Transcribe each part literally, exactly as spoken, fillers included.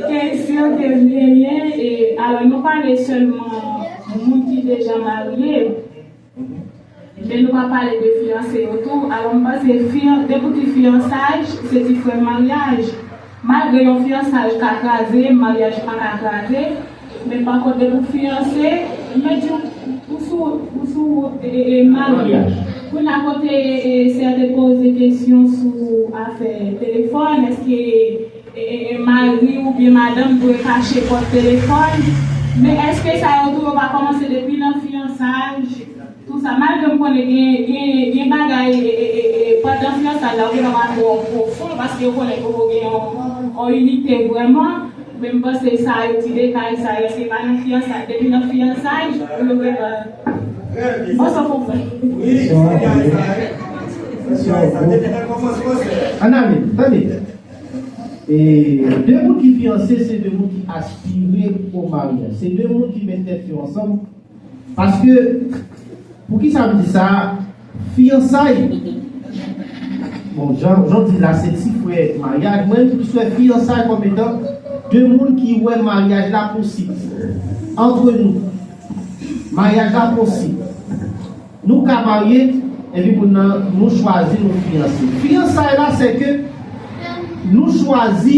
Kesyon ke m genyen, e, alò, nou pale sèlman moun ki deja marye, men nou pa pale de fiyanse yo tou. Alò, m panse fiyan-, depi w di fiyansaj, se diferan maryaj. Malgre yon fiyansaj ka kraze, maryaj pa ka kraze, men pa kont depi w fiyanse, men di w, ou sou, ou sou wout, e, e, e, marye. Kounye a kote, e, sè te poze kesyon sou afè telefòn, èske e, e, e, mari oubyen madanm dwe kache kòd telefòn. Men èske sa yo tou yo pa kòmanse depi nan fiyansaj? Tou sa, malgre m konnen gen, gen, gen bagay, e, e, e, e, pandan fiyansaj la, ou gentan pa twò pwofon, paske yo konnen ke w gen yon, yon inite vrèman. Men m panse sa yo, ti detay sa yo, èske pa nan fiyansaj, depi nan fiyansaj, ou yo gentan. Bon, sa konprann. Wi, se bagay sa, wi. An ale, tande. E de moun ki fiyanse, se de moun ki aspire o maryaj. Se de moun ki met tèt yo ansanm. Paske, poukisa m di sa? Fiyansay, bon, jan, jan w di la, se ti frè maryaj. Mwen, m plis wè fiyansay kòm etan de moun ki wè maryaj la posib. Antre nou, maryaj la posib. Nou ka marye, epi moun nan, nou chwazi nou fiyanse. Fiyansay la, se ke nou chwazi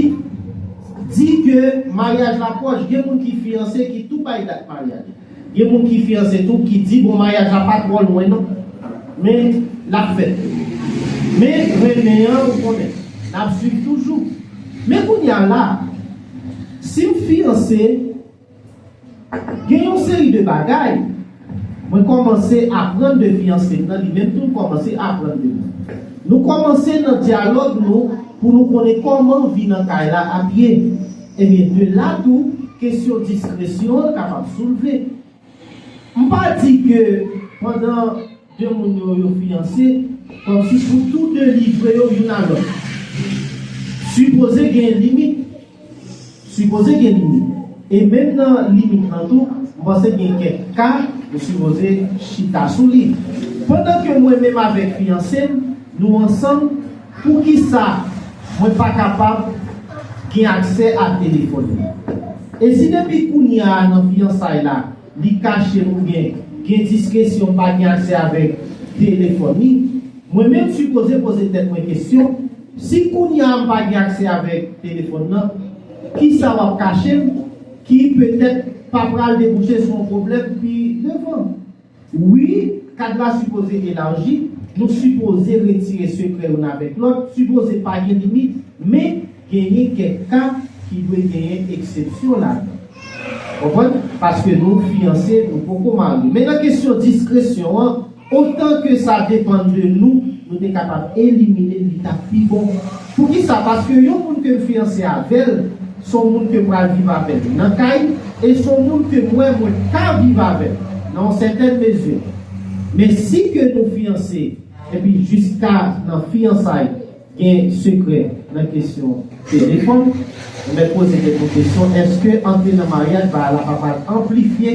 di ke maryaj la pwòch. Gen moun ki fiyanse, ki tou bay dat maryaj. Gen moun ki fiyanse tou, ki di, bon, maryaj la pa twò lwen, non. Men, l ap fèt. Men, renmen an, ou konnen, n ap swiv toujou. Men kounye a la, si m fiyanse, gen yon seri de bagay, mwen kòmanse aprann de fiyanse m nan, li menm tou kòmanse aprann de mwen. Nou kòmanse nan dyalòg nou pou nou konnen kòman vi nan kay la ap ye. Ebyen, de la tou, kesyon diskresyon an kapab soulve. M pa di ke pandan de moun yo, yo fiyanse, kòmsi pou tou de livre yo youn a lòt. Sipoze gen limit. Sipoze gen limit. E menm nan limit lan tou, m panse gen kèk ka, nou sipoze chita sou li. Pandan ke mwen menm avèk fiyanse m, nou ansanm, poukisa mwen pa kapab gen aksè a telefòn li? E si depi kounye a nan fiyansay la, li kache m oubyen gen diskresyon, m pa gen aksè avèk telefòn li, mwen menm sipoze poze tèt mwen kesyon, si kounye a m pa gen aksè avèk telefòn nan, kisa w ap kache m ki petèt pa pral debouche sou yon pwoblèm pi devan? Wi, kad la sipoze elaji, nou sipoze retire sekrè youn avèk lòt, sipoze pa gen limit, men genyen kèk ka ki dwe genyen eksepsyon ladan. Konprann? Paske nou fiyanse, nou poko marye. Men nan kesyon diskresyon an, otan ke sa depann de nou, nou te kapab elimine l, li t ap pi bon. Poukisa? Paske yon moun ke m fiyanse avè l, se yon moun ke m pral viv avè l nan kay, e se yon moun ke m wè mwen ka viv avè l nan yon sètèn mezi. Men si ke nou fiyanse, epi jiska nan fiyansay, gen sekrè nan kesyon telefòn, ou mèt poze tèt ou kesyon, èske antre nan maryaj, bagay la pa pral anplifye?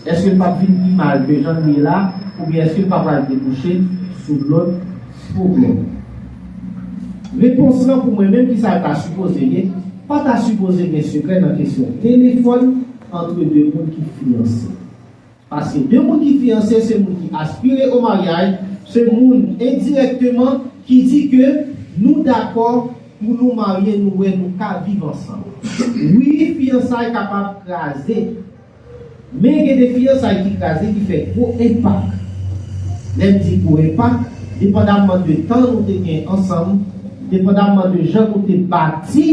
Èske l p ap vin pi mal ke jan l ye la? Oubyen èske l pa pral debouche sou lòt pwoblèm? Repons lan pou mwen menm, kisa l ta sipoze ye? Pa ta sipoze gen sekrè nan kesyon telefòn antre de moun ki fiyanse. Paske de moun ki fiyanse, se moun ki aspire o maryaj, se moun endirèkteman ki di ke nou dakò pou nou marye, nou wè nou ka viv ansanm. Wi, fiyansay kapab kraze, men gen de fiyansay ki kraze ki fè gwo enpak. Lè m di gwo enpak, depandamman de tan nou te gen ansanm, depandamman de jan nou te bati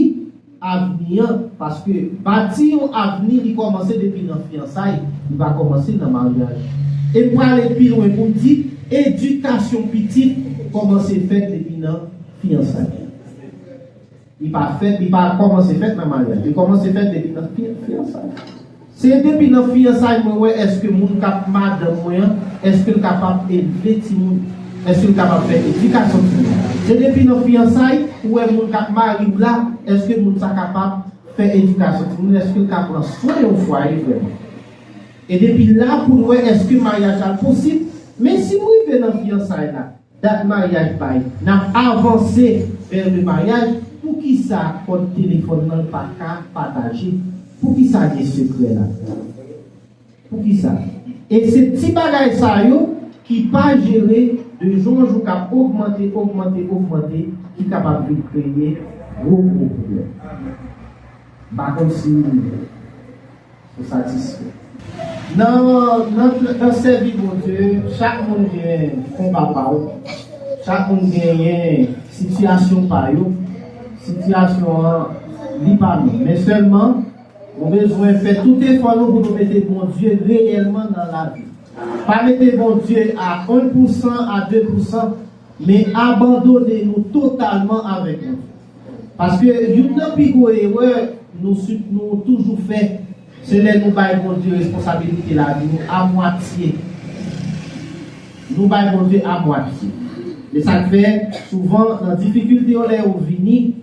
avni an, paske bati yon avni, li kòmanse depi nan fiyansay, li pa kòmanse nan maryaj. E m prale pi lwen pou m di, edikasyon pitit kòmanse fèt depi nan fiyansay. Li pa fèt, li pa kòmanse fèt nan maryaj, li kòmanse fèt depi nan fi-, fiyansay. Se depi nan fiyansay mwen wè èske moun k ap madanm mwen an, èske l kapab elve timoun, èske l kapab fè edikasyon timoun. Se depi nan fiyansay ou wè moun k ap mari w la, èske moun sa kapab fè edikasyon timoun, èske l ka pran swen yon fwaye vrèman. E depi la pou n wè èske maryaj la posib. Men si m rive nan fiyansay la, dat maryaj bay, n ap avanse vè le maryaj, Poukisa kòd telefòn nan pa ka pataje? Poukisa gen sekrè ladan? Poukisa? E se ti bagay sa yo ki pa jere, de jou an jou k ap ogmante, ogmante, ogmante, ki kapab vin kreye gwo, gwo pwoblèm. M pa konn si ou satisfè. Nan, nan, nan sèvi Bondye, chak moun gen konba pa yo. Chak moun genyen sitiyasyon pa yo. Sitiyasyon an, li pa menm. Men sèlman, nou bezwen fè tout efò nou pou nou mete Bondye reyèlman nan lavi. Pa mete Bondye a yon pousan, a de pousan, men abandone nou totalman avèk Bondye. Paske youn nan pi gwo erè nou, si- nou toujou fè, se lè nou bay Bondye responsabilite lavi nou a mwatye. Nou bay Bondye a mwatye. E sa k fè, souvan, nan difikilte yo, lè yo vini,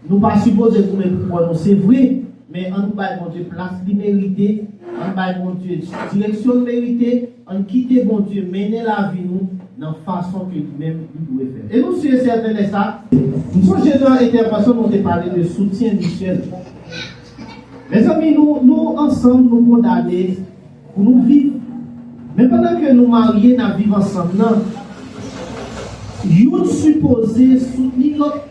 nou pa sipoze goumen pou kò nou, se vre, men ann bay Bondye plas li merite, ann bay Bondye direksyon l merite, ann kite Bondye mennen lavi nou nan fason ke li menm li dwe fè. E nou si e sèten lè sa, m sonje nan entèvansyon nou te pale de soutyen mityèl. Mezanmi, nou, nou ansanm, nou kondane pou nou viv. Men pandan ke nou marye, n ap viv ansanm nan, youn sipoze soutni lòt.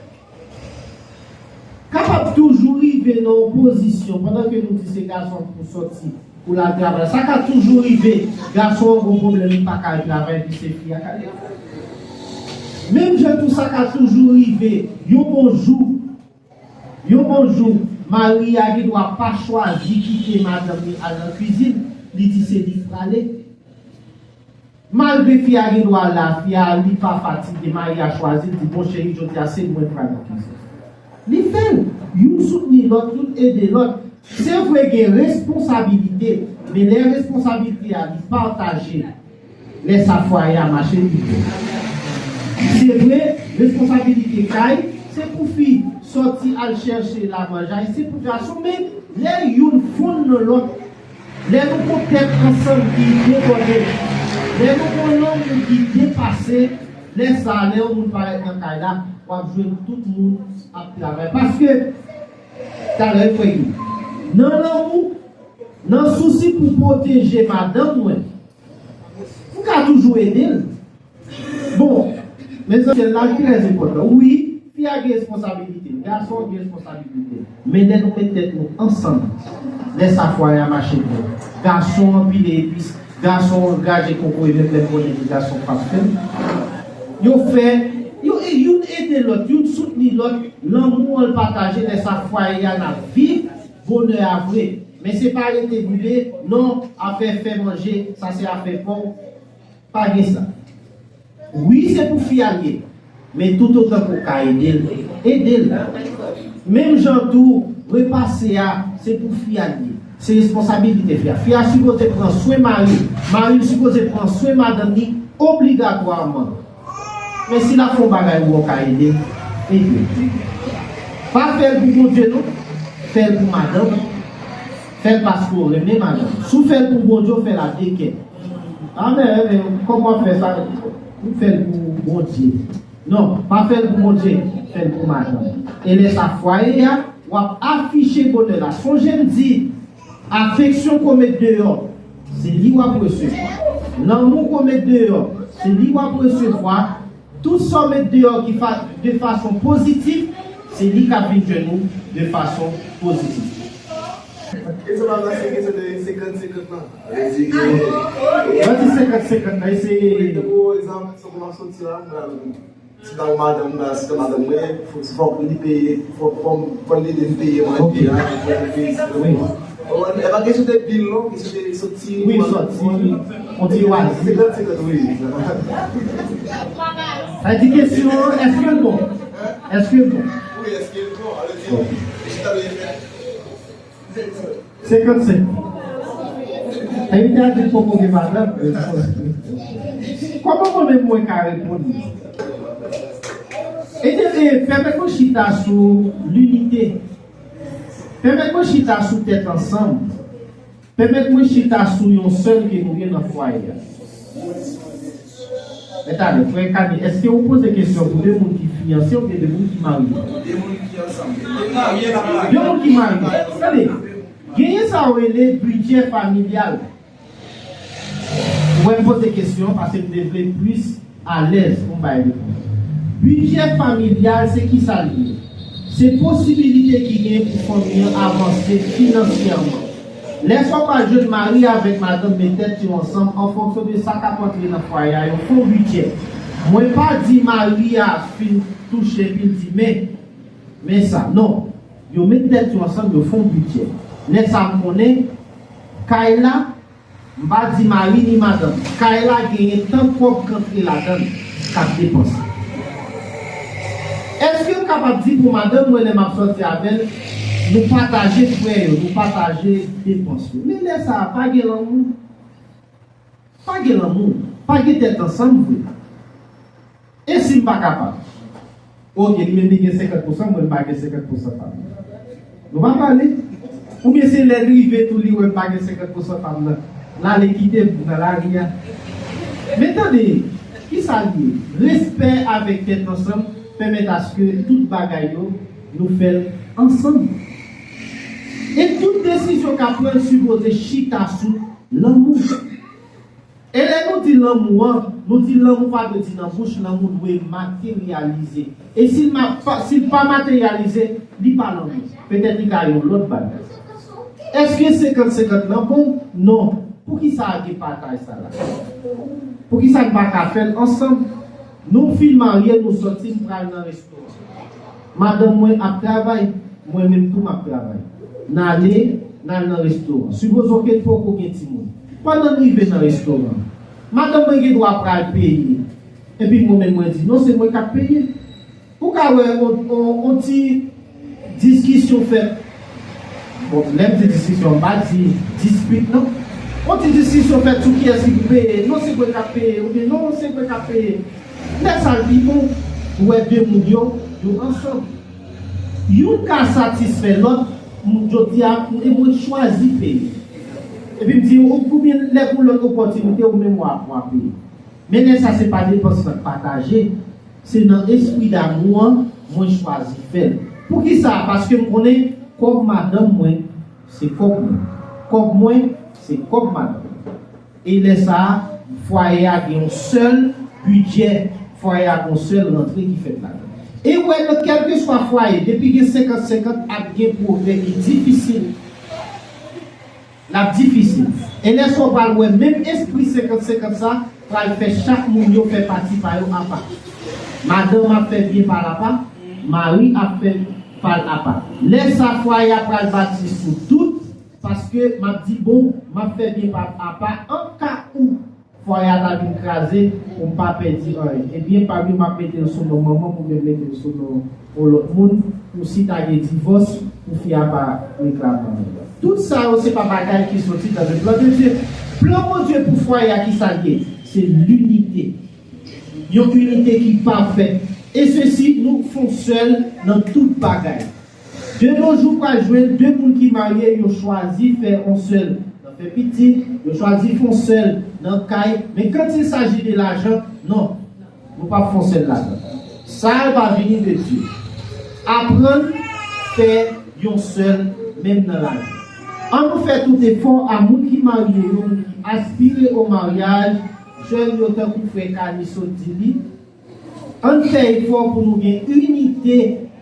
Kapab toujou rive nan yon pozisyon, pandan ke nou di se gason pou sòti, pou l al travay. Sa ka toujou rive, gason an gon pwoblèm, li pa ka al travay, epi se fi a k al travay. Menm jan tou, sa ka toujou rive, yon bon jou, yon bon jou, mari a gen dwa pa chwazi kite madanm li al nan kwizin, li di se li k prale. Malgre fi a gen dwa la, fi a li pa fatige, mari a chwazi, l di, "Bon cheri, jodi a se mwen k pral nan kizin." Li fè l. Youn soutni lòt, youn ede lòt. Se vre gen responsabilite, men lè responsabilite a li pataje, lè sa fwaye a mache pi byen. Se vre, responsabilite kay, se pou fi sòti al chèche lamanjay, se pou gason, men lè youn fonn nan lòt, lè nou gon tèt ansanm ki debòde, lè nou gon lanmou ki depase, lè sa a, lè yon moun parèt nan kay la, w ap jwenn tout moun ap travay. Paske, talè, frè Guy, nan lanmou, nan sousi pou pwoteje madanm mwen, m ka toujou ede l. Bon, mezanmi, la trè enpòtan. Wi, fi a gen responsabilite l, gason an gen responsabilite l. Men lè nou met tèt nou ansanm, lè sa fwaye a mache byen. Gason an pile epis, gason an graje kokoye, menm lè m konnen ke gason p ap fè l. Yo fè, yo, e youn ede lòt, youn soutni lòt, lanmou an l pataje, lè sa fwaye a n ap viv bonè a vre. Men se pa rete brile, non, afè fè manje, sa se afè pa w. Pa gen sa. Wi, se pou fi a l ye, men toutotan ke w ka ede l, ede l. Menm jan tou, repase a, se pou fi a l ye. Se responsabilite fi a. Fi a sipoze pran swen mari l. Mari l sipoze pran swen madanm li obligatwaman. Men si l ap fè yon bagay ou wè w ka ede l, ede l. Pa fè l pou Bondye non, fè l pou madanm ou. Fè l paske w renmen madanm ou. Si w fè l pou Bondye, w fè l a de kè. Amèn. Kòman w ap fè sa? Ou fè l pou Bondye. Non, pa fè l pou Bondye, fè l pou madanm. E lè sa fwaye a, w ap afiche bonè la. Sonje m di, afeksyon ke w met deyò, se li w ap resevwa. Lanmou ke w met deyò, se li w ap resevwa. Tout sa w met deyò ki fa, de fason pozitif, se li k ap vin jwenn ou de fason pozitif. Kesyon pa pase kesyon de senkant senkant lan. Vle di ke, mwen di senkant senkant lan, e se, tankou egzanp, sa pou m ap soti la, si ta ou madanm la, si ta madanm mwen, fò, fòk li peye, fòk, fò, fò l ede m peye manje a, fò l peye. Wi. Ou konprann? E pa kesyon de bil non, kesyon de soti. Wi, soti, yon ti lwazi. Senkant senkant, wi. Sa di kesyon an, èske l bon? Èske l bon? Wi, èske l bon? Alò di, chita nou fè. Senkant senk. Envite a di l poko gen madanm. Kòman mwen menm mwen ka reponn li? Ebyen, e, pèmèt mwen chita sou linite. Pèmèt mwen chita sou tèt ansanm. Pèmèt mwen chita sou yon sèl ke nou gen nan fwaye a. Men talè, frè Kani, èske ou poze kesyon pou de moun ki, Fiyanse oubyen de moun ki marye? De moun ki ansanm. De moun ki marye. Tande, genyen sa yo rele bidjè familyal. Ou wè m poze kesyon paske m te vle plis alèz pou m bay repons. Bidjè familyal, se ki sa l ye? Se posibilite ki gen pou fanmi an avanse finansyèman. Lè sa w pral jwenn mari avèk madanm met tèt yo ansanm an fonksyon de sa k ap antre nan fwaye a, yo fè yon bidjè. Mwen pa di mari a fin touche epi l di, men, men sa. Non. Yo met tèt yo ansanm, yo fè yon bidjè. Lè sa m konnen, kay la, m pa di mari ni madanm, kay la genyen tan kòb k antre ladan l k ap depanse. Èske m kapab di pou madanm mwen lè m ap sòti avè l, nou pataje frè yo, nou pataje depans yo? Men lè sa a, pa gen lanmou. Pa gen lanmou, pa gen tèt ansanm vre. E si m pa kapab? Oke, li menm li gen senkant pousan, mwen m pa gen senkant pousan pa m. Nou pa pale. Oubyen se lè l rive tou li wè m pa gen senkant pousan pa m nan. L ale kite m nan lari a. Men tande, ki sa l ye? Respè avèk tèt ansanm pèmèt aske tout bagay yo, nou fè l ansanm. E tout desizyon k ap pran sipoze chita sou lanmou. E lè nou di lanmou an, nou di lanmou pa dwe di nan bouch, lanmou dwe materyalize. E si l ma-, pa, si l pa materyalize, li pa lanmou. Petèt li ka yon lòt bagay. Èske senkant senkant lan bon? Non. Poukisa gen pataj sa la? Poukisa n pa ka fè l ansanm? Nou fin marye, nou sòti, n pral nan restoran. Madanm mwen ap travay, mwen menm tou m ap travay. N ale, n al nan restoran. Sipozon ke n poko gen timoun. Pandan n rive nan restoran, madanm mwen gen dwa pral peye. Epi mwen menm mwen di, non, se mwen k ap peye. Ou ka wè on, on, on ti diskisyon fèt. Bon, lè m di diskisyon, m pa di dispit, non. On ti diskisyon fèt sou kiyès ki pou peye. Non, se mwen k ap peye. Oubyen non, se mwen k ap peye. Lè sa l pi bon, ou wè de moun yo, yo ansanm. Youn ka satisfè lòt, m, jodi a, e mwen chwazi peye. Epi m di, ou, oubyen lè pou lòt opòtinite, ou menm w ap, w ap peye. Men lè sa se pa depans nan pataje, se nan espri damou an, mwen chwazi fè l. Poukisa? Paske m konnen kòb madanm mwen, se kòb mwen. Kòb mwen, se kòb madanm mwen. E lè sa a, fwaye a gen yon sèl bidjè, fwaye a gen yon sèl rantre ki fèt ladan. E w wè, nan kèlkeswa fwaye, depi gen senkant senkant, ap gen pwogrè ki difisil. L ap difisil. E lè sa w pral wè, menm espri senkant senkant sa pral fè chak moun yo fè pati pa yo apa. Madanm ap fè byen pa l apa, mari ap fè pa l apa. Lè sa fwaye a pral bati sou dout, paske m ap di, bon, m ap fè byen pa m apa, an ka ou fwaye a ta vin kraze, pou m pa pèdi anyen. Ebyen, pa bliye m ap mete l sou non manman m oubyen m mete l sou non yon lòt moun, pou si ta gen divòs, pou fi a pa reklame anyen. Tout sa yo, se pa bagay ki soti dans le plan de Dieu. Plan Bondye pou fwaye a, ki sa l ye? Se linite. Yon inite ki pafè. E sesi, nou fè yon sèl nan tout bagay. De nos jours, pral jwenn de moun ki marye, yo chwazi fè yon sèl nan fè pitit, yo chwazi fè yon sèl nan kay, men quand il s'agit de l'argent, non, nou p ap fè yon sèl ladan. Sa a pa vini de Dye. Aprann fè yon sèl menm nan lavi. Ann nou fè tout efò a moun ki marye yo, moun ki aspire o maryaj, jèn yo tankou frè Kani sot di li, Ann fè efò pou nou gen inite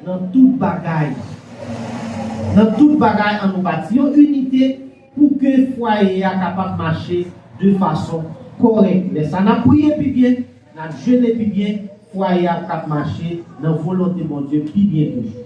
nan tout bagay. Nan tout bagay, ann nou bati yon inite pou ke fwaye a kapab mache de fason kòrèk. Lè sa, n ap priye pi byen, n ap jene pi byen, fwaye a ap kab mache nan volonte Bondye pi byen toujou.